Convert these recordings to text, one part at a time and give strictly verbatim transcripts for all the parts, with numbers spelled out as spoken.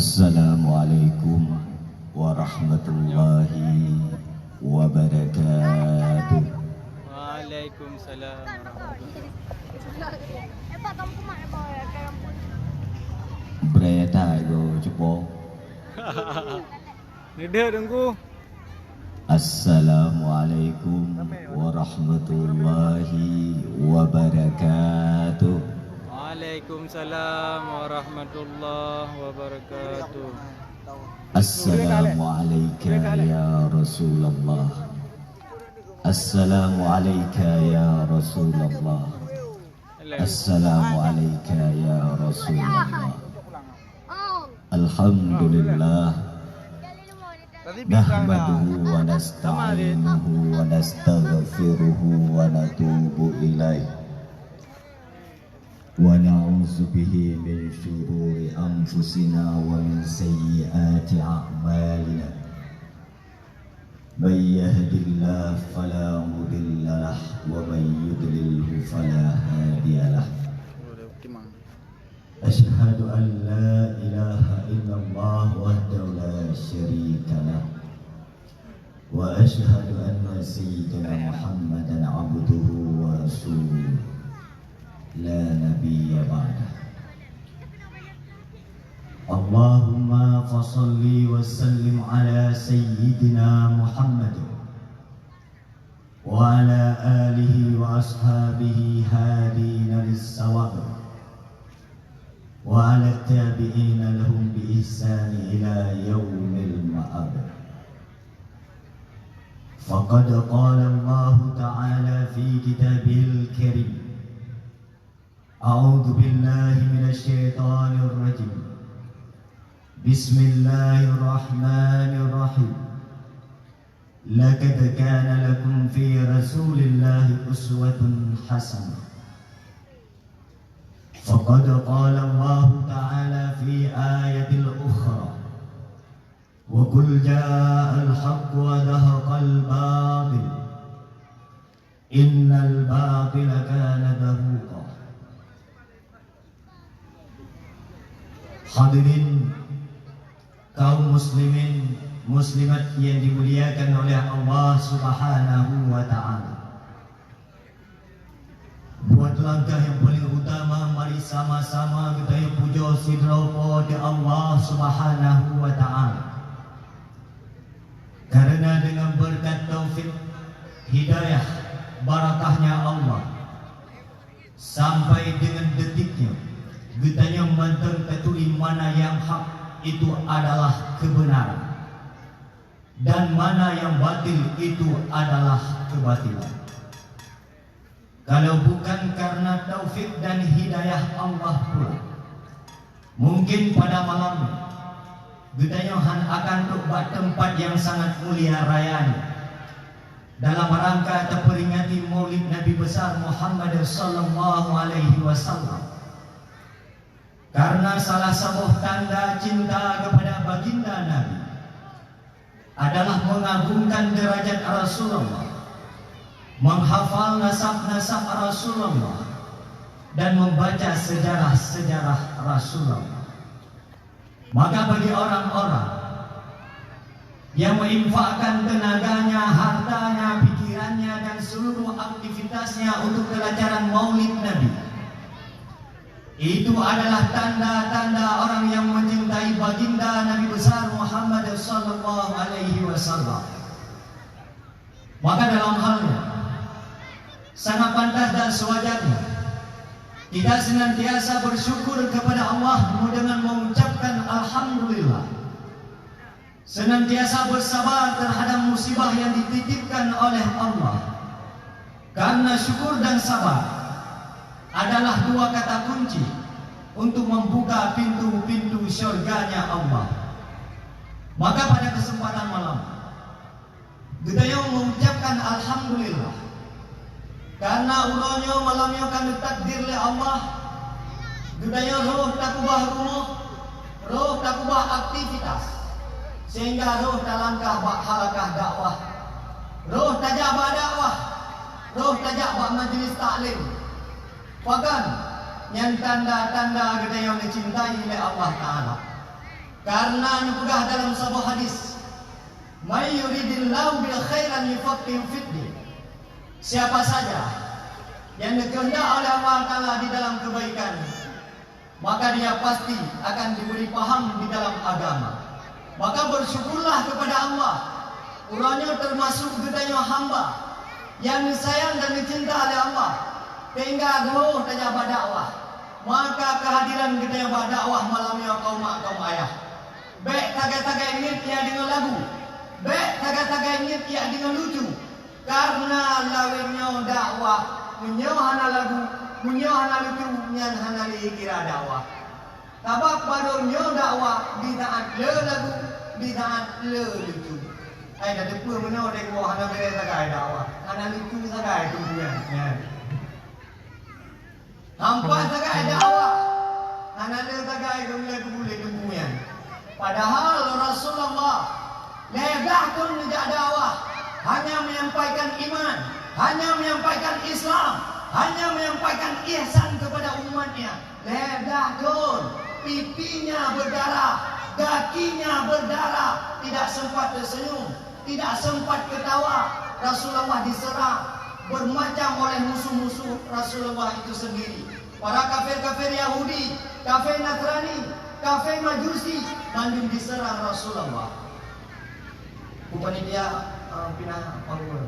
Assalamualaikum warahmatullahi wabarakatuh. Waalaikumsalam warahmatullahi. Berita go cepo. Neudeuk, Teungku. Assalamualaikum warahmatullahi wabarakatuh. Waalaikumsalam warahmatullahi wabarakatuh. Assalamualaikum ya Rasulullah. Assalamualaikum ya Rasulullah. Assalamualaikum ya Rasulullah. Alhamdulillah. Nahmaduhu wa nasta'inuhu wa nastaghfiruhu wa natubu ilaih. Wa na'udzu bihi min syururi anfusina wa min sayyiati a'malina. May yahdihillahu fala mudhillalah wa may yudlilhu fala hadiyalah. Asyhadu an la ilaha illallah wahdahu la syarikalah. Wa asyhadu anna sayyidana Muhammadan abduhu wa rasuluh. La nabiyya ba'dah. Allahumma fasalli wa sallim ala sayyidina Muhammad wa ala alihi wa ashabihi hadina lis-sawab wa ala tabi'ina lahum bi ihsani ila yaumil ma'ad. Faqad qala Allahu ta'ala fi kitabihil karim. A'udzu billahi minasy syaithanir rajim. Bismillahirrahmanirrahim. Laqad kana lakum fi Rasulillahi uswatun hasanah. Faqad qala Allahu ta'ala fi ayatil ukhra. Wa qul ja'al haqqu wa zahaqal batil. Innal batila kana zahuqa. Hadirin kaum muslimin muslimat yang dimuliakan oleh Allah Subhanahu wa taala. Buat langkah yang paling utama, mari sama-sama geutanyoe pujoe sidroe Po teu Allah Subhanahu wa taala. Karena dengan berkat taufik, hidayah, barakahnya Allah, sampai dengan detik nyoe geutanyoe mantong taturi mana nyang hak itu adalah kebenaran, dan mana nyang batil itu adalah kebatilan. Kalau bukan karena taufik dan hidayah Allah pula, mungkin pada malam nyoe geutanyoe hana akan trok bak teumpat nyang sangat mulia raya nyoe, dalam rangka taperingati Maulid Nabi Besar Muhammad sallallahu alaihi wasallam. Karena salah saboh tanda cinta kepada baginda Nabi adalah mengagungkan derajat Rasulullah, menghafal nasab-nasab Rasulullah, dan membaca sejarah-sejarah Rasulullah. Maka bagi orang-orang yang menginfakkan tenaganya, hartanya, pikirannya, dan seluruh aktivitasnya untuk pelajaran Maulid Nabi, itu adalah tanda-tanda orang yang mencintai baginda Nabi besar Muhammad sallallahu alaihi wasallam. Maka dalam hal nyoe, sangat pantas dan sewajarnya kita senantiasa bersyukur kepada Allah dengan mengucapkan alhamdulillah. Senantiasa bersabar terhadap musibah yang dititipkan oleh Allah. Karena syukur dan sabar adalah dua kata kunci untuk membuka pintu-pintu syurganya Allah. Maka pada kesempatan malam, geutanyoe mengucapkan alhamdulillah. Karena uroe nyoe malam nyoe ka neutakdir lé Allah, geutanyoe rhoh takeubah rumoh, rhoh takeubah aktivitas, sehingga rhoh talangkah bak halakah dakwah, rhoh tajak bak dakwah, rhoh tajak bak majlis taklim. Pakon nyan tanda-tanda geutanyoe neucintai lé Allah Taala. Karena neupeugah dalam saboh hadis, "May yuridillahu bihi khairan yufaqqihhu fid din." Siapa saja yang dikehendak oleh Allah Taala di dalam kebaikan, maka dia pasti akan diberi paham di dalam agama. Maka bersyukurlah kepada Allah. Uroe nyoe termasuk geutanyoe hamba nyang disayang dan dicinta oleh Allah, sehingga geuhoh tajak bak dakwah. Maka kehadiran geutanyoe bak dakwah malam nyoe, kaum mak, kaum ayah, bék sagai-sagai niet jak deungoe lagu, bék sagai-sagai niet jak deungoe lucu. Karena lawét nyoe dakwah, meunyoe hana lagu, meunyoe hana lucu, nyan hana lé kira dakwah. Sabab barô nyoe dakwah di saát le lagu, di saát le lucu. Hai, tateupeue meunoe dék woe hana béré sagai dakwah, hana lucu sagai teumpuyan. Nyan. Hampa sagai dakwah, hana le sagai geulée keu buleuen teumpuyan. Padahal Rasulullah lhèe blah thon neujak dakwah, hanya menyampaikan iman, hanya menyampaikan Islam, hanya menyampaikan ihsan kepada umatnya. Lhèe blah thon, pipinya berdarah, kakinya berdarah, tidak sempat tersenyum, tidak sempat ketawa. Rasulullah diserang bermacam oleh musuh-musuh Rasulullah itu sendiri. Para kafir-kafir Yahudi, kafir Nasrani, kafir Majusi, mandum diserang Rasulullah. Panitia, eh, pinah panggul.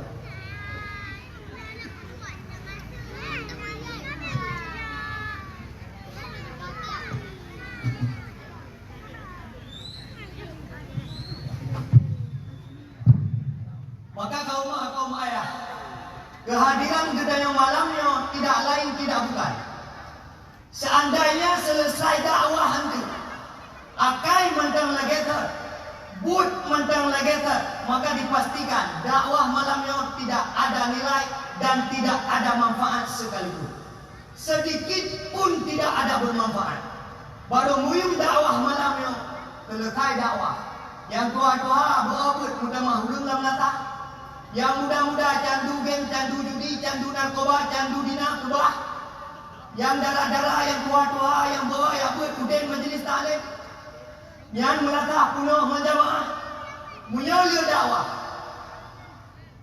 Maka kaum mak, kaum ayah, kehadiran geutanyoe malam nyoe tidak lain tidak bukan, seandainya selesai dakwah eunteuk, akai mantong lagée that, buet mantong lagée that, maka dipastikan dakwah malam nyoe tidak ada nilai dan tidak ada manfaat sekalipun. Sedikit pun tidak ada bermanfaat. Barô muyuem dakwah malam nyoe, selesai dakwah. Nyang tuha-tuha beu-o beuet meutamah ureuëng lam latah. Nyang muda-muda candu game, candu judi, candu narkoba, candu dina keubah. Nyang dara-dara, nyang tuha-tuha, nyang beu-o jak beuet udeb majelis taklim. Nyan meulatah peunoh ngon jamaah. Meunyoe le dakwah,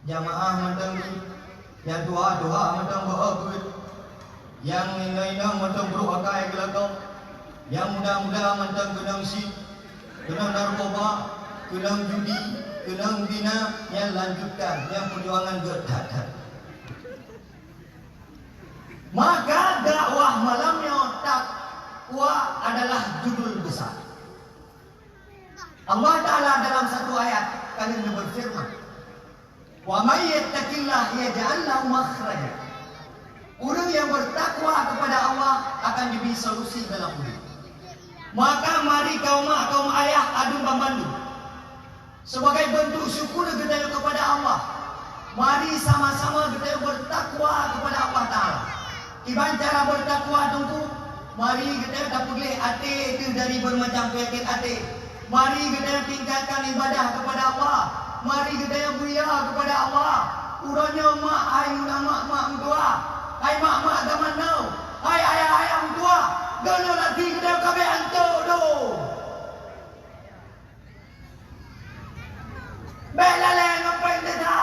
jamaah mantong jih, nyang tuha-tuha mantong beu-o beuet, nyang inong-inong mantong brok akai keu lakoe, nyang muda-muda mantong keunong syik, keunong narkoba, keunong judi, keunong zina, nyan lanjutkan, nyan peujuangan gét that-that. Maka dakwah malam nyoe takwa adalah judul besar. Allah Taala dalam satu ayat ka lheueh berfirman, "Wa may yattaqillaha yaj'al lahu makhraja." Ureuëng yang bertakwa kepada Allah akan diberi solusi dalam hidup. Maka mari kaum mak, kaum ayah, aduen banmandum, sebagai bentuk syukur geutanyoe kepada Allah, mari sama-sama geutanyoe bertakwa kepada Allah Taala. Kiban cara bertakwa teungku, mari geutanyoe tapeugleh até teuh dari bermacam penyakit até. Mari geutanyoe tingkatkan ibadah kepada Allah. Mari geutanyoe mulia kepada Allah. Uroe nyoe mak, hai muda mak, mak meutuah, hai mak-mak zaman now, hai ayah-ayah meutuah, deungoe lagi geutanyoe ka bék anco dong. Bék lalée ngon peundeta.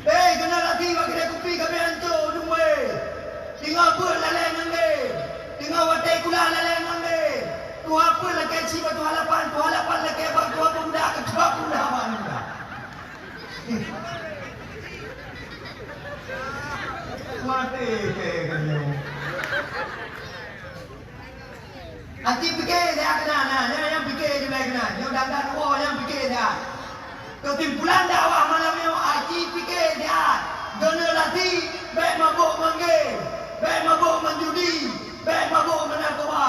Hei, keunoe lagi bak keude kupi ka bék anco dum wée. Teungoh beuet lalée ngon lé. Teungoh watée kula lalée ngon lé. Tuha peuet lakée cit bak tuha lapan, tuha lapan lakée bak tuha peumuda, keu tuha peumuda bak aneuk muda. Maté kée keunoe. Aci pike siat keunan, nah, nyan nyang pike jumai keunan. Nyoe dandan woe nyang pike siat. Keusimpulan dakwah malam nyoe, aci pike siat. Deungoe lati, bék mabök ngon game, bék mabök ngon judi, bék mabök ngon narkoba.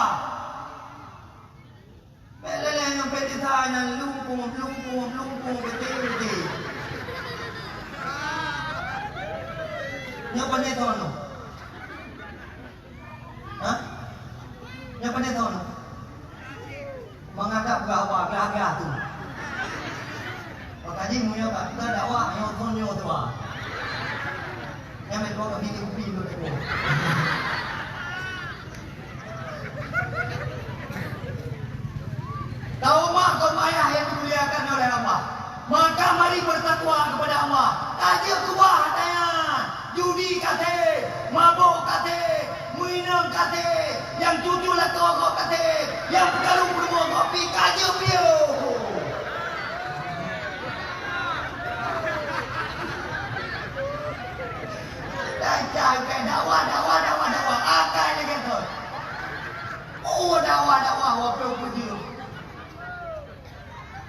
Bék lé-lé ngon peundeta nyang lumpung, lumpung, lumpung, beutôi-beutôi. Nyoe pandai thon nyoe. Hah? Nyoe pandai thon nyoe. Mangat that peugah haba, peugah-peugah tu. Maka jih meunyoe ka kita dakwah, nyoe thon nyoe tu, ah. Jangan bawa kami mimpi dulu. Kaum mak, kaum ayah yang dimuliakan oleh Allah, maka mari bertakwa kepada Allah. Tajeuet keubah tangan, judi ka treb, mabök ka treb, meuinong ka treb, nyang cucu lakoe gob ka treb, nyang peukaru peurumoh gob pih ka jeuet piôh. Dan cai dakwah, dakwah, dakwah, dakwah. Akai lagèe tu. Oh, dakwah, dakwah, wapeu peujeuet.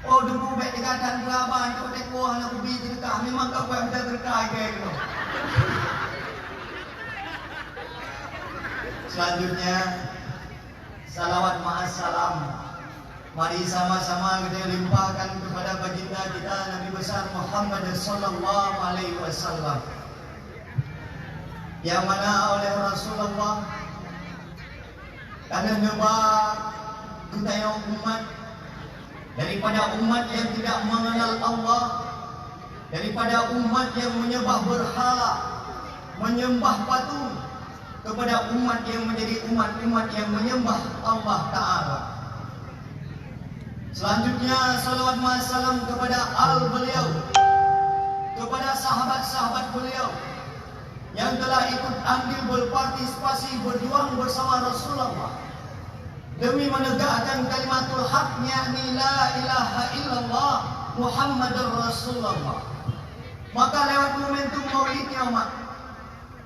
Oh, debu bèk teugadan beuraba, itu teukuah na kubi teudeukah. Memang ka kuat mita teudeukah, akai tu. Selanjutnya, salawat ma'as salam. Mari sama-sama kita limpahkan kepada baginda kita Nabi besar Muhammad sallallahu alaihi wasallam, yang mana oleh Rasulullah karena neuba geutanyoe umat daripada umat yang tidak mengenal Allah, daripada umat yang menyembah berhala, menyembah patung, kepada umat yang menjadi umat-umat yang menyembah Allah Ta'ala. Selanjutnya, salawat ma'as salam kepada al beliau, kepada sahabat-sahabat beliau yang telah ikut andil berpartisipasi berjuang bersama Rasulullah demi menegakkan kalimatul haq, yakni la ilaha illallah Muhammadur Rasulullah. Maka lewat momentum Maulid nyoe, mak,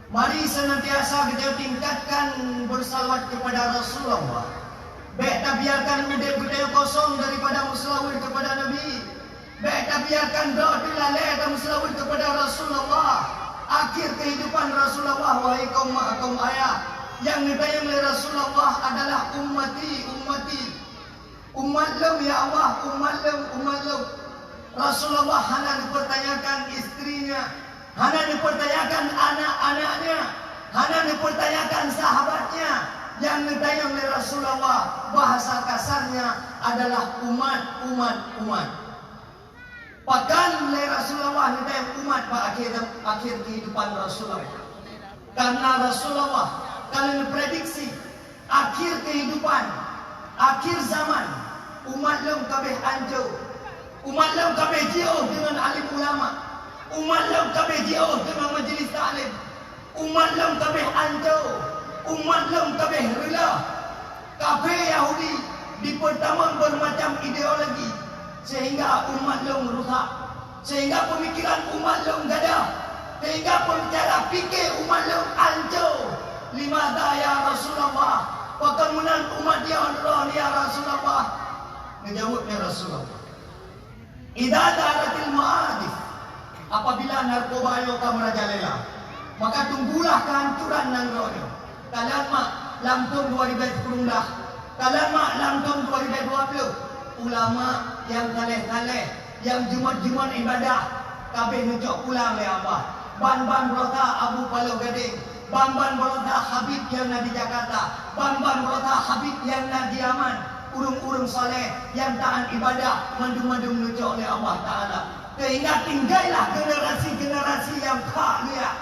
mari senantiasa kita tingkatkan bersalawat kepada Rasulullah. Bèk tabiarkan udép geutanyoe kosong daripada meuseulaweuet kepada Nabi. Bèk tabiarkan droe teulalè tameuseulaweuet kepada Rasulullah. Akhir kehidupan Rasulullah, wahai kaum mak, kaum ayah, nyang neutanyong lé Rasulullah adalah, "Ummati, ummati." Umat lôn, ya Allah, umat lôn, umat lôn. Rasulullah hana neupertanyakan istrinya, hana neupertanyakan anak-anaknya, hana neupertanyakan sahabatnya. Nyang neutanyong lé Rasulullah, bahasa kasarnya adalah umat, umat, umat. Pakon lé Rasulullah neutanyong umat bak akhé, akhé keuhidupan Rasulullah? Karena Rasulullah ka lheueh neuprediksi akhé keuhidupan, akhé zaman, umat lôn ka abéh ancô. Umat lôn ka abéh jiôh deungon alim ulama. Umat lôn ka abéh jiôh deungon majlis taklim. Umat lôn ka abéh ancô, umat lôn ka abéh reuloh. Kafé Yahudi jipeutamong bermacam ideologi, sehingga umat lôn rusak, sehingga pemikiran umat lôn gadoh, sehingga cara pikir umat lôn ancô. Limadha ya Rasulullah? Pakon meunan umat droeneuh, ya Rasulullah? Geujaweueb lé Rasulullah, "Idza zaharatil ma'azif," apabila narkoba nyoe ka meurajalela, maka tunggulah kehancuran nanggroe nyoe. Kalon mak lam thôn dua ribèe sikureueng blah, kalon mak lam thôn dua ribèe dua ploh, ulama nyang saleh-saleh, nyang jeumat-jeumat ibadah, ka abéh neucok pulang lé Allah. Ban-ban beurosa Abu Paloh Gadeng, ban-ban beurosa Habib nyang na di Jakarta, ban-ban beurosa Habib nyang na di Yaman, ureueng-ureueng saleh nyang taat ibadah, mandum-mandum neucok lé Allah Taala. Sehingga tinggailah generasi-generasi nyang ka liak,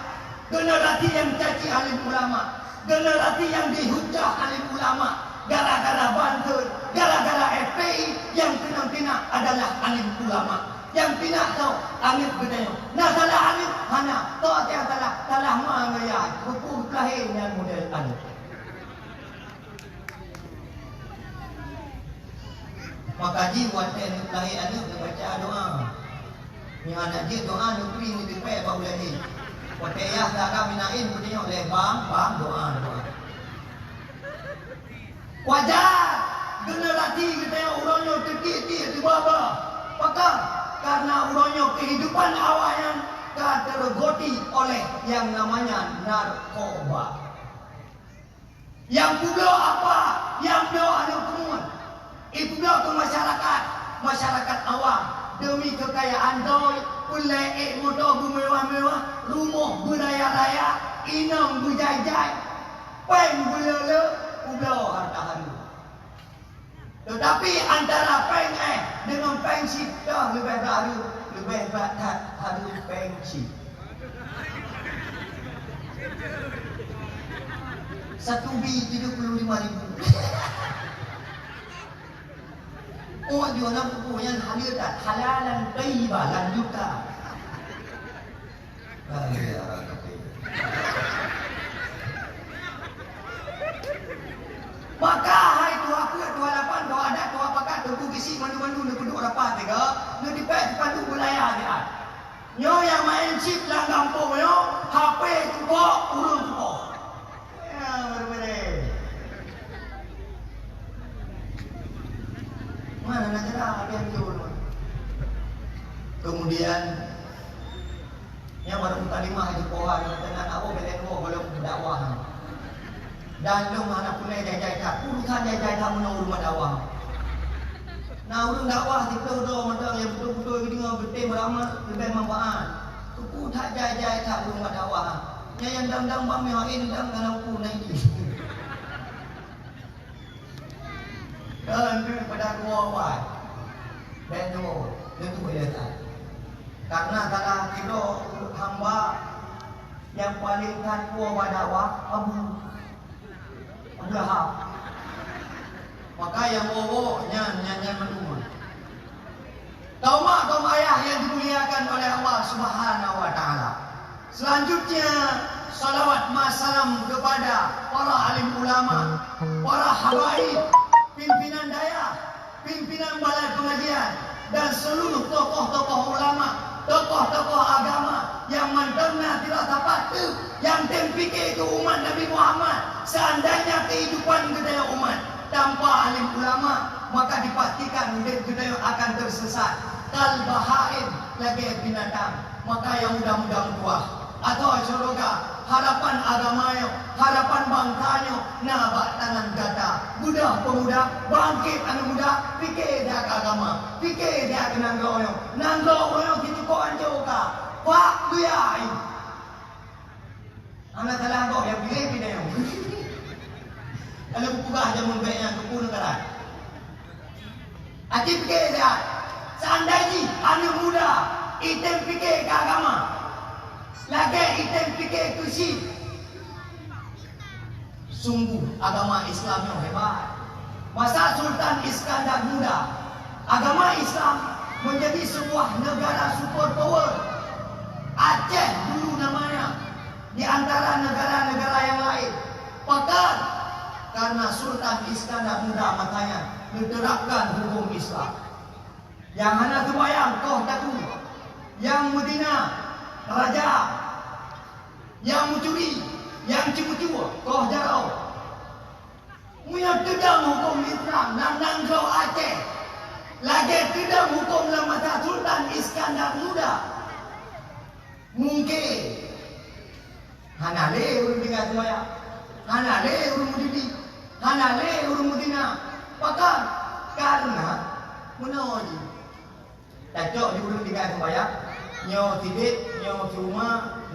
generasi nyang caci alim ulama, generasi nyang dihujah alim ulama, gara-gara banten, gara-gara F P I, nyang keunong tinah adalah alim ulama. Nyang pinah tho, aneuk geutanyoe. Na salah aneuk? Hana. Toh até salah, salah ma ngon yah. Keupeue peulahé nyan model aneuk. Maka jih watèe neulahé aneuk neubaca doa. Nyoe aneuk jih doa neubri neudipèe bak ulèe jih. Watèe yah ka ka meunaén geutanyoe lé bang, bang doa, doa. Wajar generasi geutanyoe uroe nyoe teudiek-diek teuba-ba. Pakon? Karena uroe nyoe kehidupan awaknyan ka tergoti oleh yang namanya narkoba. Nyang peubloe apa? Nyang bloe aneuk keumuen. Ipeubloe keu masyarakat, masyarakat awam, demi keukayaan doi, peureulèe ék moto beumewah-mewah, rumoh beuraya-raya, inong beujai-jai. Péng beuleu-leu, peubloe harta hareuem. Teutapi antara péng éh deungon péng chip, toh leubeh brat hareuem, leubeh brat that hareuem péng chip. Satu bi tujuh puluh lima ribu. Oh, jualan buku yang halal dah, halalan thayyiban, lanjutkan. Ah, ya, oke. Maka hai tuha peuet, tuha lapan, tuha adat, tuha pakat, teungku gisi, mandu-mandu, neupeuduk rapat tiga, neutipék sipanduk beulaya di at. Nyoe nyang main chip lam gampông nyoe, H P tukoe, ureueng tukoe. Ya, beureubeureh. Mana nak cerah, ada yang jauh. Kemudian, nyang baru mukadimah itu pohon, tengah nak oh, belek oh, kalau dakwah. Dan lôn hana pulai jai-jai that, urusan jai-jai that meunan ureueng dakwah. Na ureueng dakwah siplôh droe mantong nyang beutôi-beutôi geudeungoe geutem beuramal leubeh manfaat. Keupeue that jai-jai that ureueng dakwah. Nyan nyang dang-dang bang meuhai dang kana uku na ini. Dan tu pada dua awai. Dan tu, dan tu boleh tak? Karena salah sidroe hamba nyang paling that kuat bak dakwah, Abu Abu Lahab. Maka nyang woe-woe nyan, nyan, nyan mandum. Kaum mak, kaum ayah yang dimuliakan oleh Allah Subhanahu wa Taala. Selanjutnya, salawat masalam kepada para alim ulama, para habaib, pimpinan dayah, pimpinan balai pengajian, dan seluruh tokoh-tokoh ulama, tokoh-tokoh agama nyang mantong na sira sapat teuk nyang tem pike keu umat Nabi Muhammad. Seandainya kehidupan geutanyoe umat tanpa alim ulama, maka dipastikan udeb geutanyoe akan tersesat kal bahaim, lagée binatang. Maka nyang muda-muda meutuah, atau syuruga, harapan agama nyoe, harapan bansa nyoe na bak tangan gata. Beudôh peumuda, bangkét aneuk muda, pike siat keu agama, pike siat keu nanggroe nyoe. Nanggroe uroe nyoe jicukôp ancô ka. Pak Buya ai. Hana salah gob nyang piléh pidayong. Kalau geupeugah jameun bék nyan keupeue neugara. Até pike siat, seandai jih aneuk muda item pike keu agama, lagée item pike keu chip, sungguh agama Islam nyoe hebat. Masa Sultan Iskandar Muda, agama Islam menjadi sebuah negara super power. Aceh dulu namanya, di antara negara-negara yang lain. Pakon? Karena Sultan Iskandar Muda masanya menerapkan hukum Islam. Nyang hana seumayang, koh takue. Nyang meuzina, raja. Nyang meucuri, nyang ceumeucue, koh jaroe. Meunyoe teudong huköm Islam lam nanggroe Aceh, lagée teudong huköm lam masa Sultan Iskandar Muda, mungken hana lé ureuëng tinggai seumayang, hana lé ureuëng meudidik, hana lé ureuëng meuzina. Pakon? Kareuna meunoe jih. Tacok di ureuëng tinggai seumayang, nyoe sidek, nyoe si uma,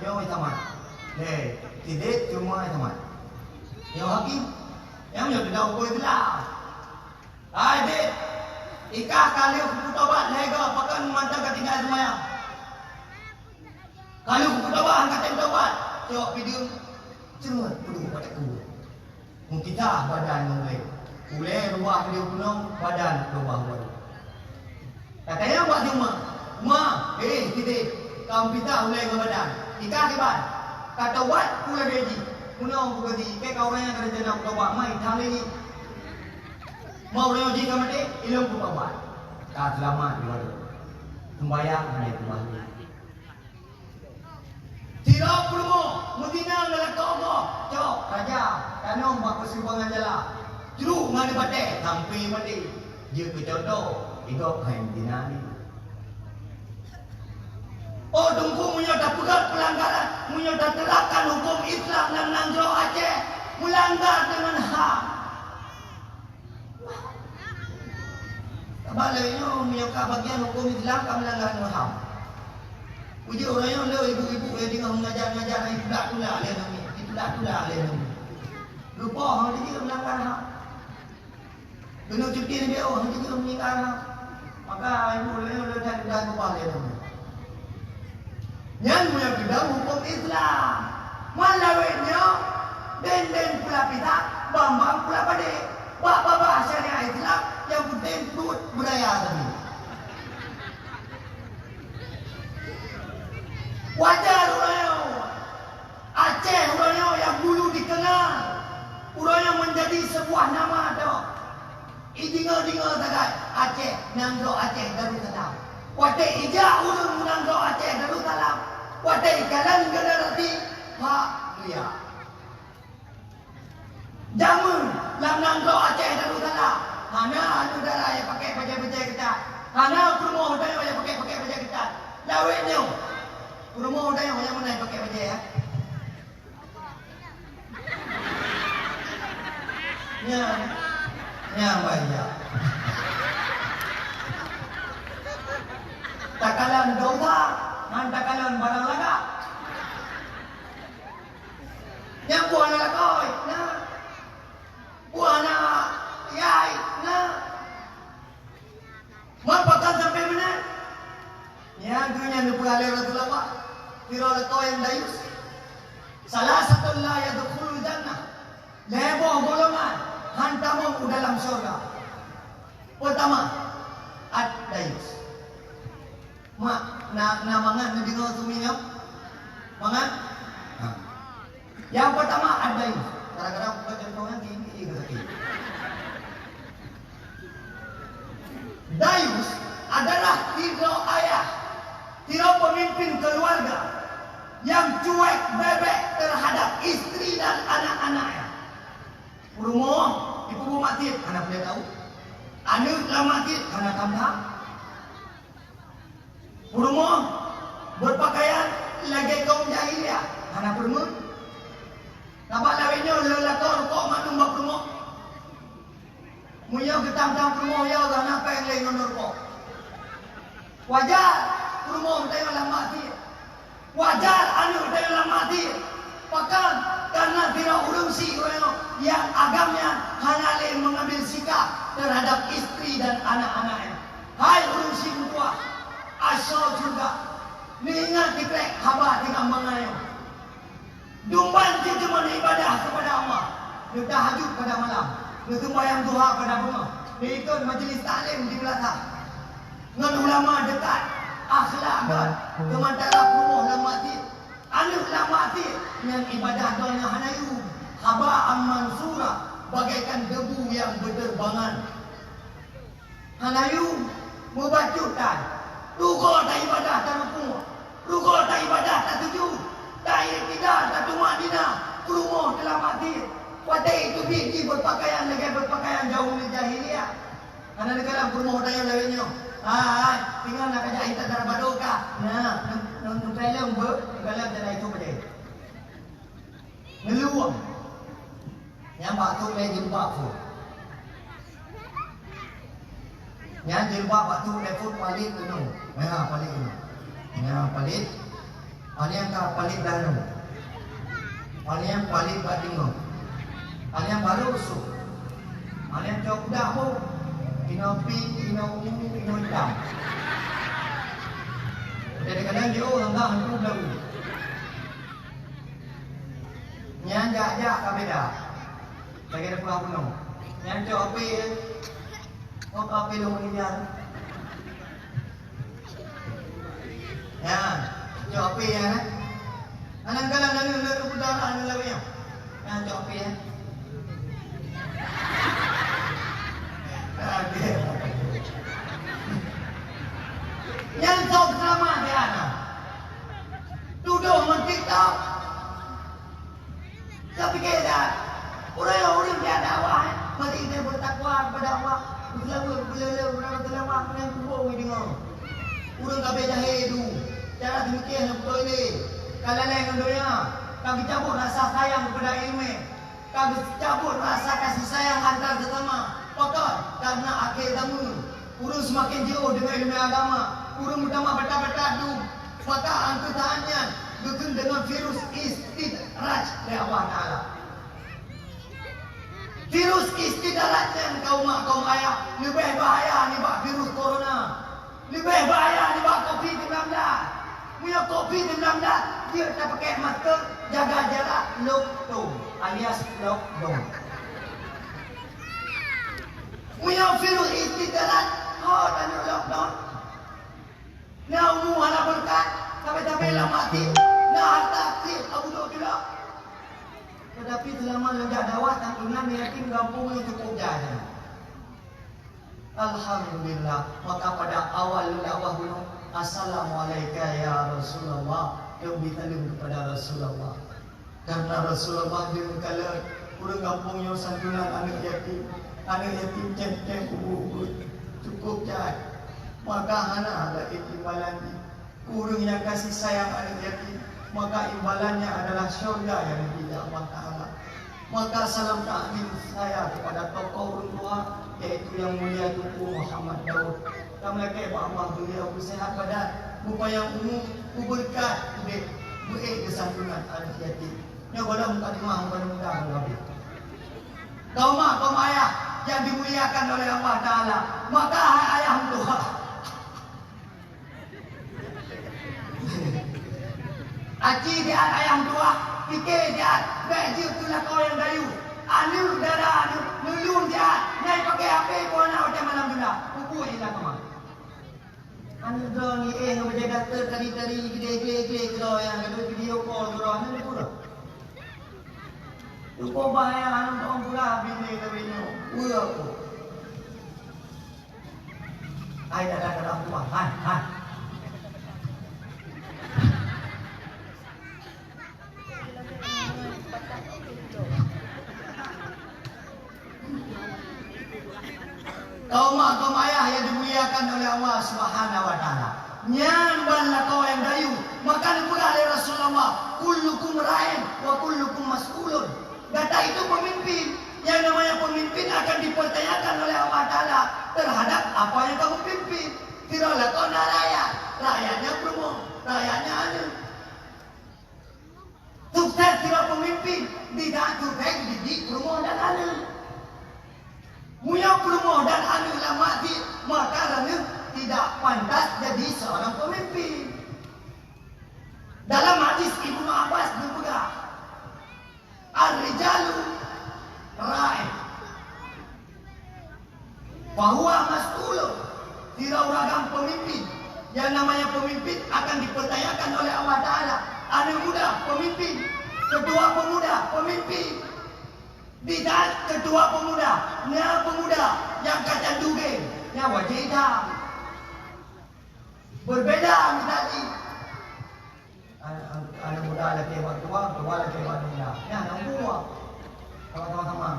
nyoe si saman. Hei, sidek, si uma, si saman. Nyoe hakim, nyang nyoe teudah huköm Islam. Hai dek, ikah ka lheueh kutobat lhée goe, pakon mantong ka tinggai seumayang? Ka lheueh kutobat, han ka tem tobat. Cok pideueng, ceungeut peuduek bak takue. Meukisah badan ngon ulée. Ulée rubah keudeh keunong, badan rubah baru. Tatanyong bak si uma, "Uma, eh, sidek, ka meupisah ulée ngon badan. Ikah kiban? Ka tobat peue lagée jih?" Meunoe kupeugah, "Keu ka ureuëng nyang ka rencana kutobat, ma itam lé jih. Ma ureuëng jih ka maté, ilôn kutobat." Ka seulamat di badan. Sumbayang hana ikumbah lé. Sidroe peurumoh meuzina ngon lakoe gob, cok raja, tanong bak peusimpangan jalan. Jruek ngon batée sampoe maté. Jeuet keu contoh, di gob hai meuzina nyan. Oh, Teungku, meunyoe tapeugét peulanggaran, meunyoe tateurapkan huköm Islam lam nanggroe Aceh, meulanggar deungon ham. Sabab lagée nyoe, meunyoe ka bagian huköm Islam, ka meulanggar ngon ham. Ujeue ureuëng nyoe le ibu-ibu nyang teungoh mengajar-ngajar, itulak-tulak lé namiet, itulak-tulak lé namiet. Rupa hana jeuet meulanggar ham. Keuneuk cuti neubeuet, hana jeuet meulanggar ham. Maka ibu ureuëng nyoe le that-that rupa lé namiet. Nyan meunyoe peudong huköm Islam. Man lawét nyoe, den-den pula pita, bang-bang pula padé. Bak babah syariat Islam, nyang peunteng pruet beuraya sabe. Wajar uroe nyoe, Aceh uroe nyoe nyang dulu dikenal, uroe nyoe menjadi sebuah nama tok. Idingoe-dingoe sagai Aceh, nanggroe Aceh Darussalam. Watée ijak ureuëng nanggroe Aceh Darussalam, watée ikalon generasi, hak mulia. Jameun lam nanggroe Aceh Darussalam, hana aneuk dara nyang pakai bajée-bajée keutat, hana peurumoh tanyoe nyang pakai-pakai bajée keutat. Lawét nyoe, peurumoh tanyoe nyang meunan pakai bajée, ya. Nyan, nyan bahaya. Takalon dosa, ngon takalon barang lagak. Nyang buah na lakoe, na. Buah na yai, na. Man pakon sampai meunan? Nyang keu nyan neupeugah lé Rasulullah, sidroe lakoe nyang dayus. Salasatun la yadkhulul jannah. Lhée boh golongan han tamong u dalam syeuruga. Peurtama, ad-dayus. Mak, na, na mangat neudeungoe su mi nyoe? Mangat? Ha. Nyang peurtama, ad-dayus. Kadang-kadang bukan contoh nyan, gigi, gigi, gigi. Dayus adalah sidroe ayah, sidroe pemimpin keluarga nyang cuek bebek terhadap istri dan anak-anaknya. Peurumoh, ipeubuet maksiet, hana peureulée tahu. Aneuk lam maksiet, hana tam-tam. Peurumoh, berpakaian lagée kaum jahiliyah, hana peurumoh. Sabab lawét nyoe lôn lakoe rukok mandum bak peurumoh. Meunyoe geutam-tam peurumoh, ya Allah, na péng lé ngon rukok. Wajar peurumoh geutanyoe lam maksiet. Wajar aneuk geutanyoe lam maksiet. Pakon? Karena sidroe ureuëng syiek nyang agam nyan hana lé mengambil sikap terhadap istri dan anak-anaknya. Hai ureuëng syiek meutuah, asoe syeuruga, neuingat sikrek haba tinggai mangat nyoe. Dumban cit teuma ibadah kepada Allah, neutahajud pada malam, neuseumbahyang duha pada beungoh, neuikot majlis taklim di meulasah, ngon ulama dekat, akhlak gét, seumantara peurumoh lam maksiet, aneuk lam maksiet, nyan ibadah donya hana yum, haba'an mansura, bagaikan debu yang berterbangan. Hana yum, meubacut tan. Rugoe taibadah tarukuk, rugoe taibadah tasujud, ta'iktidal, tatumakninah, peurumoh teuh lam maksiet. Watée teubiet jih beupakaian lagée beupakaian jameun jahiliyah. Hana neukalon peurumoh tanyoe lawét nyoe. Hai, tinggai na kajak intat dara bado ka. Na, neu-, neu-, neukalon beu, neukalon cara itu bajée. Ngeulueng. Nyang bak trok lé jilbab phon. Nyang jilbab bak trok lé phon palet keunoe. Nyan palet keunoe. Nyan palet. Paléng ka palet dalam. Paléng palet bak teungoh. Paléng baroe usôk. Paléng cok udah boh. Inoe pink, inoe ungu, inoe itam. Jadi kadang jiôh lam hantu daun. Nyan jak-jak ka beda. Lagée na peugah bunoe. Nyan cok api, eh. Oh, ka api lôn meuninggai. Nyan, cok api nyan, eh. Aneuk galak lalu, lalu peugah aneuk lawét nyan. Nyan cok api, eh. Nyan sok seulamat di aneuk. Tudoh ngon TikTok. Tapike that, ureuëng-ureuëng nyang dakwah, eh, mari kita bertakwa kepada Allah, berselawat, berlele, berselawat, meunan kuboh deungoe. Ureuëng ka beujahe du, cara pemikir hana beutôi lé, ka lalai ngon donya, ka geucabot rasa sayang kepada ileumèe, ka geucabot rasa kasih sayang antar sesama. Pakon? Karena akhé zameun. Ureuëng seumaken jiôh deungon ileumèe agama, ureuëng meutamah batat-batat dum, maka aneuëk saát nyan geukheun deungon virus istidraj lé Allah Taala. Virus istidraj nyan kaum mak kaum ayah leubeh bahaya nibak virus corona, leubeh bahaya nibak covid sembilan belas. Meunyoe covid sembilan belas jeuet tapakèk masker, Jaga jarak, lockdown alias lockdown. Meunyoe virus istidarat, ho tanyoe lockdown. Na umu hana beureukat, sabe-sabe lam até, na hareuta kriet ka budok jula. Teutapi seulama lôn jak dakwah, santunan yatim gampông nyoe cukôp jai. Alhamdulillah, maka pada awal lôn dakwah bunoe, "Assalamualaika ya Rasulullah," lôn bi saleuem keupada Rasulullah. Karena Rasulullah jeuet kalon ureuëng gampông nyoe santunan aneuëk yatim. Aneuëk yatim cém-cém ubeut-ubeut, cukôp jai. Maka hana laén imbalan jih. Keu ureuëng nyang kasih sayang aneuëk yatim, maka imbalannya adalah syurga nyang geubri lé Allah Taala. Maka salam takzim saya kepada tokoh ureuëng tuha, yaitu Yang Mulia Teungku Muhammad Daud. Tameulakée bak Allah beuliau beuseuhat badan, beupanyang umu, beubeureukat udeb, beuék keusantunan aneuëk yatim. Nyoe gohlom mukadimah, mukadimah gohlom. Kaum mak, kaum ayah yang dimuliakan oleh Allah Taala, maka hai ayah meutuha. Aci siat ayah meutuha, pike siat, bék jeuet keu lakoe nyang dayuh. Aneuëk dara aneuëk, neuleueng siat, nyang pakai H P pun hana watée malam jula. Peue ilah kama. Aneuëk droe ni éh ngon bajée daster tari-tari, glé-glé-glé keudroe nyang gadôh video call keudroe aneuëk pura. Tukoh bahaya aneuëk droe pura binéh lawét nyoe. Peue aku? Hai dada-dada tuan, hai, hai. Kaum mak, kaum ayah yang dimuliakan oleh Allah Subhanahu wa Taala. Nyan ban lakoe nyang dayuh, maka neupeugah lé Rasulullah, "Kullukum ra'in wa kullukum mas'ulun." Gata itu pemimpin. Yang namanya pemimpin akan dipertanyakan oleh Allah Taala terhadap apa yang kamu pimpin. Sidroe lakoe na rakyat, rakyatnya peurumoh, rakyatnya aneuëk. Sukses sidroe peumimpin, di saat sukses didik peurumoh dan aneuëk. Meunyoe peurumoh dan aneuëk lam maksiet, maka raneuk tidak pantas jadi seorang pemimpin. Dalam hadis Ibnu Abbas geupeugah, "Ar-rijalu ra'i." Bahwa mas'ulun, sidroe ureuëng agam pemimpin. Yang namanya pemimpin akan dipertanyakan oleh Allah Taala. Anak muda, pemimpin. Ketua pemuda, pemimpin. Di saat ketua pemuda, na pemuda nyang ka candu game, nyang wajéb itam. Berbeda misalnya. Aneuk, aneuk muda lakée bak tuha, tuha lakée bak aneuk muda. Nyan, nyang dua. Sama-sama.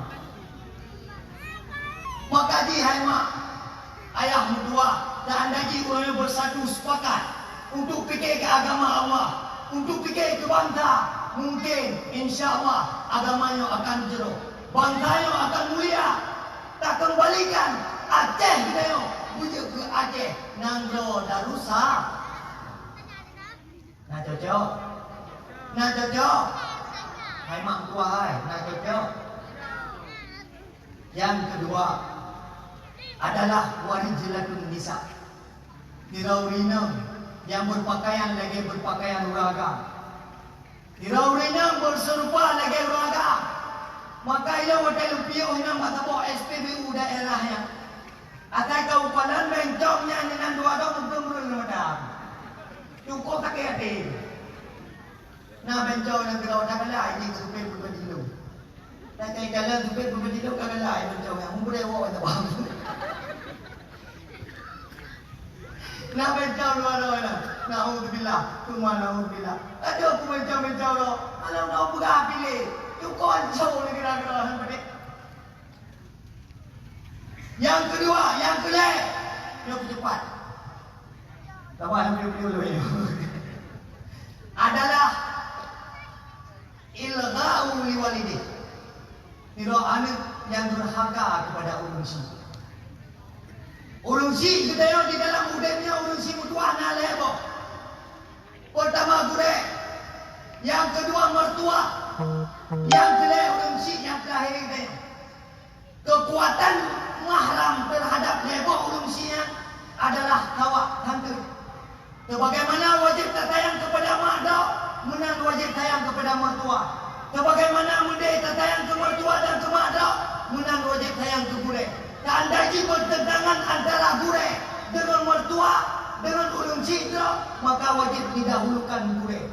Maka jih hai mak, ayah meutuah, dan anda jih ureuëng bersatu sepakat untuk pikir ke agama Allah, untuk pikir ke bangsa, mungkin, insya Allah, agama nyoe akan jroh. Bangsa nyoe akan mulia. Takeumbalikan Aceh geutanyoe, beujeuet keu Aceh, nanggroe Darussalam. Na cocok? Na cocok? Hai mak meutuah hai, na cocok? Nyang keudua adalah warijilatun nisa. Sidroe ureuëng inong nyang beupakaian lagée beupakaian ureuëng agam. Sidroe ureuëng inong beuseurupa lagée ureuëng agam. Maka ilôn watée lôn piôh inong bak saboh S P B U daerah nyan. Asai ka ukalon bencong nyan, nyan dua dong meugeumreueng mata. Cukup sakét até. Na bencong nyang keudroe that galak, ini supé beubeuet ilôn. That kai kalon supé beubeuet ilôn ka galak bencong nyang mubreueng woe saboh. Na bencong dua droe nyan. Naudzubillah, summa naudzubillah. Aduh, aku bencong-bencong droe. Alah, na peugah piléh. Cukup ancô lagée droe nyan peudeh. Nyang keudua, nyang keulhèe, nyoe keucepat. Sabar, nyang keudua dulu nyoe. Adalah ilgha'u liwalidih. Sidroe aneuk nyang durhaka keupada ureuëng syik. Ureuëng syik geutanyoe di dalam udeb nyoe, ureuëng syik meutuah na lhèe boh. Peurtama gurèe, nyang keudua meurtua, nyang keulhèe ureuëng syik nyang teulahé geutanyoe. Keukuatan mahram teuhadab lhèe boh ureuëng syik nyan adalah tawak tante. Sebagaimana wajéb tasayang keupada mak droe, Meunan wajéb sayang keupada meutuah. Sebagaimana meudeh tatayang keu meutuah dan keu mak droe, meunan wajéb sayang keu gurée. Seandai jih beuteuntangan antara gurée deungon meutuah, deungon ureuëng syiek droe, maka wajéb didahulukan gurée.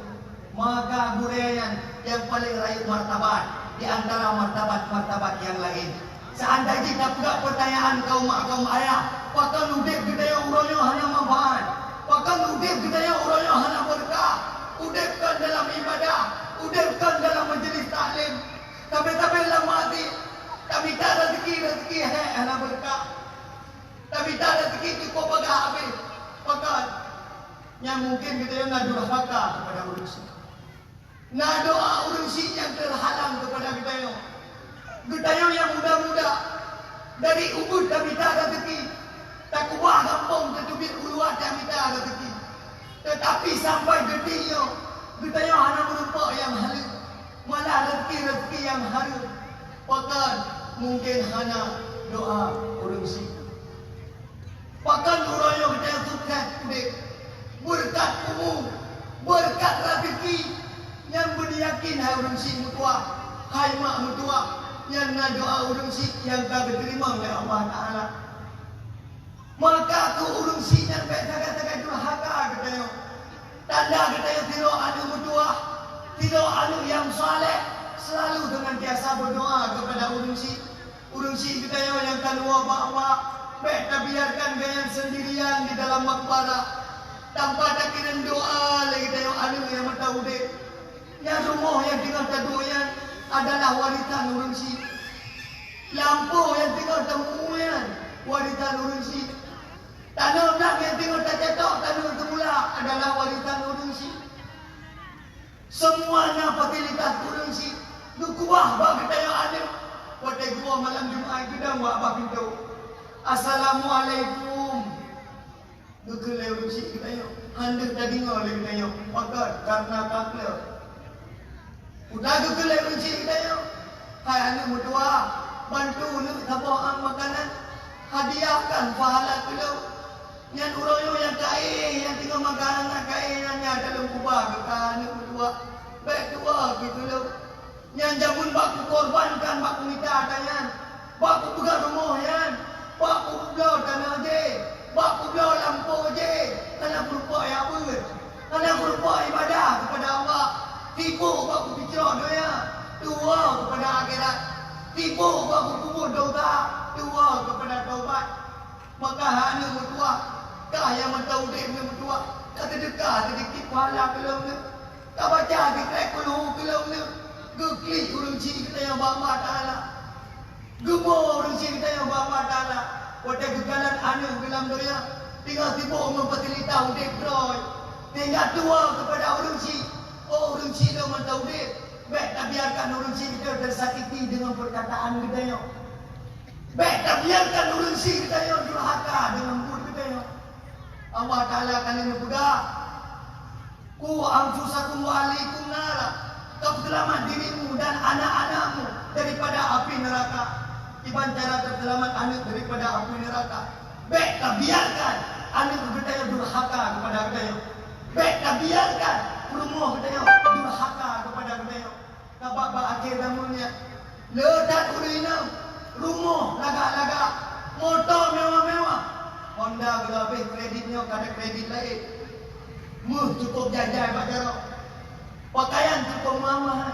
Maka gurée nyan nyang paleng rayeuk martabat di antara martabat-martabat nyang laén. Seandai jih tapeugah peutanyaan kaum mak kaum ayah, pakon udeb geutanyoe uroe nyoe hana manfaat? Pakon udeb geutanyoe uroe nyoe hana beureukat? Udeb kon dalam ibadah, udeb kon dalam majelis taklim. Tapi-tapi lam hati, tamita rezeki, rezeki hék hana beureukat. Tamita rezeki cukup bagah habéh. Pakon? Nyan mungken geutanyoe na durhaka keupada ureuëng syiek. Na doa ureuëng syiek nyang teuhalang keupada geutanyoe. Geutanyoe nyang muda-muda, dari ubit tamita rezeki, takubah gampông teuteubiet u luwa tamita rezeki. Teutapi sampai detik nyoe, geutanyoe hana meurumpok nyang haleue, malah rezeki-rezeki nyang hareuem. Pakon? Mungken hana doa ureuëng syiek. Pakon uroe nyoe geutanyoe sukses udeb, beureukat umu, beureukat rezeki, nyang beuneuyakin hai ureuëng syiek meutuah, hai mak meutuah, nyan na doa ureuëng syiek nyang ka geuteurimong lé Allah Taala. Maka keu ureuëng syiek nyan bék sagai-sagai durhaka geutanyoe. Tanda geutanyoe sidroe aneuëk meutuah, sidroe aneuëk nyang saleh, selalu senantiasa berdoa kepada ureuëng syiek. Ureuëng syiek geutanyoe nyang ka luwoe bak-bak, bék tabiarkan gobnyan sendirian di dalam makbarah. Tanpa takirém doa lé geutanyoe aneuëk nyang mantong udeb. Nyan rumoh nyang teungoh taduek nyan adalah warisan ureuëng syiek. Lampôh nyang teungoh tamu nyan warisan ureuëng syiek. Tanoh blang nyang teungoh tacetok tanoh teumula adalah warisan ureuëng syiek. Semua na fasilitas ureuëng syiek. Geukeubah bak geutanyoe aneuëk. Watée geuwoe malam Jumat geudong bak babah pintoe. "Assalamualaikum." Geukheun lé ureuëng syiek geutanyoe. Hana tadeungoe lé geutanyoe. Pakon? Karena ka kleuh. Udah geukheun lé ureuëng syiek geutanyoe. "Hai aneuëk meutuah, bantu neuek saboh am makanan. Hadiahkan pahala keu lôn." Nyan uroe nyoe nyang kayée, nyang teungoh makanan kayée nyan, nyan ka lôn keubah keu kah aneuëk meutuah. Bék tuwoe keu lôn. Nyan jameun bak kukorbankan bak kumita ata nyan, bak kupeugah rumoh nyan, bak kubloe tanoh jih, bak kubloe lampôh jih, hana kurumpok jak beuet, hana kurumpok ibadah keupada Allah. Sibôk bak kupicroh donya, tuwoe keupada akhirat. Sibôk bak kupeubuet dosa, tuwoe keupada taubat. Maka hai aneuëk meutuah, kah nyang mantong udeb nyoe meutuah, ka teudeukah seudikit pahala keu lôn nyoe. Ka baca sikrek kulhu keu lôn nyoe. Geuklik ureuëng syiek geutanyoe bak Allah Taala. Geuboh ureuëng syiek geutanyoe bak Allah Taala. Watée geukalon aneuëk geuh lam donya, teungoh sibôk ngon fasilitas udeb droe, sehingga tuwoe keupada ureuëng syiek. Oh, ureuëng syiek lôn mantong udeb. Bék tabiarkan ureuëng syiek geutanyoe teusakiti deungon peurkataan geutanyoe. Bék tabiarkan ureuëng syiek geutanyoe durhaka deungon buet geutanyoe. Allah Taala ka lheueh neupeugah, "Qu anfusakum wa ahlikum nara." Kau seulamat dirimu dan anak-anakmu daripada api neraka. Kiban cara teuseulamat aneuëk daripada api neraka? Bék tabiarkan aneuëk geutanyoe durhaka keupada geutanyoe. Bék tabiarkan peurumoh geutanyoe durhaka keupada geutanyoe. Sabab bak akhé zaman nyan, le that ureuëng inong, rumoh lagak-lagak, moto mewah-mewah, Honda geulabeh kredit nyoe ka na kredit laén, méuh cukôp jai-jai bak jaroe, peukayan cukôp meuhai-meuhai,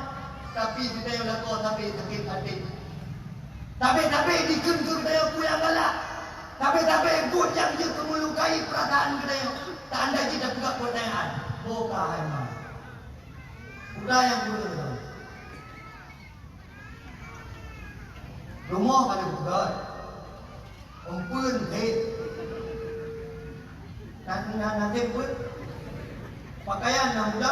tapi geutanyoe lakoe sabé sakét até. Sabé-sabé dikheun keu geutanyoe peue nyang galak, sabé-sabé buet nyang jeuet keu meulukai peurasaan geutanyoe. Tanda jih tapeugah peutanyaan, boh ka hai ma. Udah nyang kureueng. Rumoh ka lheueh peugöt. Umpeuen lheueh. Na, na, na tem peuet. Pakaian na muda,